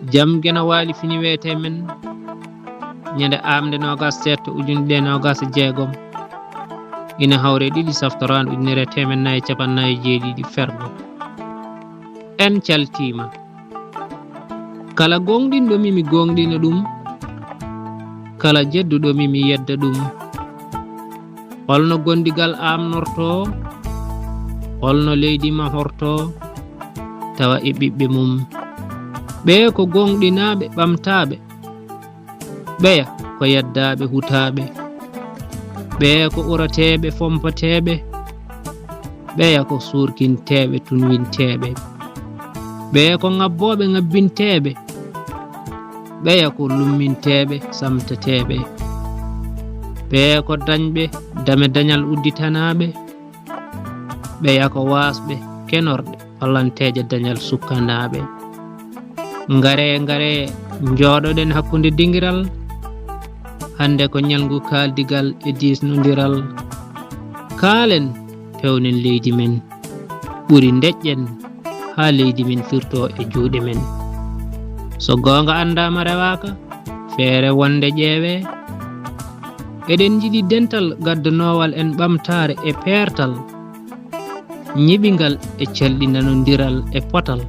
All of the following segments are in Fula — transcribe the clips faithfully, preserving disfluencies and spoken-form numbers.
Jam Geno Waali fini wiyetee men, ñande aamnde noogas seeɗa ujunere ɗiɗi e noogas e jeegom, ina hawre ɗiɗi saftoraandu ujunere e teemedde nayi e cappanɗe nayi e jeeɗiɗi fergo. En caltiima. Kala gooŋɗinɗo mi, mi gooŋɗina ɗum, kala jedduɗo mi, mi yedda ɗum. Holno gondigal aamnortoo, holno leydi mahortoo, tawa e ɓiɓɓe mum. Ɓee ko gooŋɗinaaɓe, ɓamtaaɓe, ɓeya ko yeddaaɓe, hutaaɓe, ɓeya ko urateeɓe, fompateeɓe, ɓeya ko suurkinteeɓe, tunwinteeɓe, ɓeya ko ŋabbooɓe, ŋabbinteeɓe, ɓeya ko lumminteeɓe, samteteeɓe, ɓeya ko dañɓe dame dañal udditanaaɓe, ɓeya ko waasɓe, kenorɗe, pallanteeje dañal sukkanaaɓe. Ngaree, ngaree, njooɗoɗen hakkunde dingiral. Hannde ko ñalngu kaaldigal e diisnondiral. Kaalen, pewnen leydi men. Ɓuri ndeƴƴen haa leydi men firtoo e juuɗe men. So goonga anndaama rewaaka, feere wonde ƴeewee. Eɗen njiɗi dental gaddanoowal en ɓamtaare e peertal, ñiɓingal e calɗinanondiral e potal,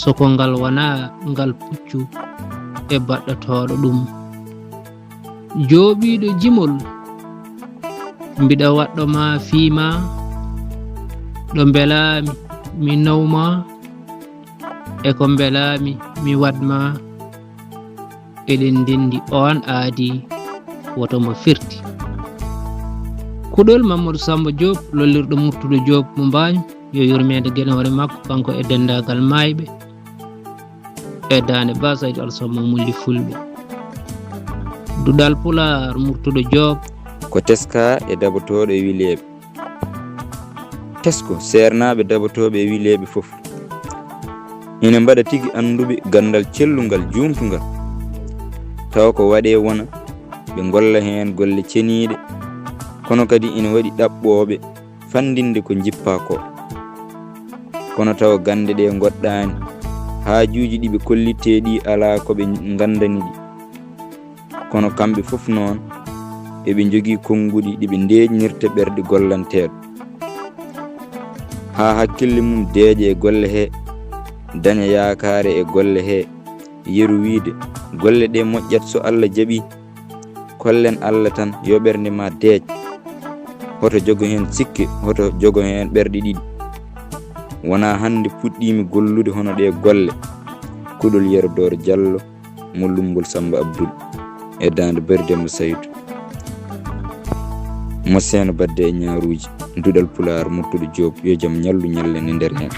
so ko ngal wonaa ngal puccu e baɗɗotooɗo ɗum. Jooɓiiɗo jimol, mbiɗa waɗɗo ma fii ma, ɗo mbelaami mi naw ma, e ko mbelaami mi waɗ ma, eɗen ndenndi oon aadi, woto mo firti. Kuɗol Mamadou Samba Diop, lollirɗo Murtuɗo Diop mo Mbaañ, yo yurmeende genoore makko, kanko e denndaagal maayɓe, e daande Ba Saydu Alsaan mo Mulli Fulɓe. Duɗal Pulaar, Murtuɗo Diop. Ko teskaa e dabotooɗo e wileeɓe. Tesko seernaaɓe dabotooɓe e wileeɓe fof ina mbaɗa tigi annduɓe ganndal cellungal, juumtungal, tawa ko waɗee wona ɓe ngolla heen golle ceniiɗe, kono kadi ina waɗi ɗaɓɓooɓe fanndinde ko njippaa ko. Kono tawa gannde ɗe ngoɗɗaani, haajuuji ɗi ɓe kollittee ɗi alaa ko ɓe nganndani ɗi. Kono kamɓe fof noon, eɓe njogii konnguɗi ɗi ɓe ndeeƴnirta ɓerɗe gollanteeɗo. Haa hakkille mum deeƴa e golle he, daña yaakaare e golle he, yeru wiyde, golle ɗe moƴƴat so Alla jaɓii. Kollen Alla tan, yo ɓernde ma deeƴ. Hoto jogo heen sikke, hoto jogo heen ɓerɗe ɗiɗi. Wonaa hannde puɗɗiimi gollude hono ɗee golle. Kuɗol Yero Dooro Jallo, mo Lummbol Sammba Abdul, e daande Bari Demba Saydu, mo Seeno Badde e Ñaaruuji, Duɗal Pulaar, Murtuɗo Joob, yo jam ñallu ñallen e nder heen.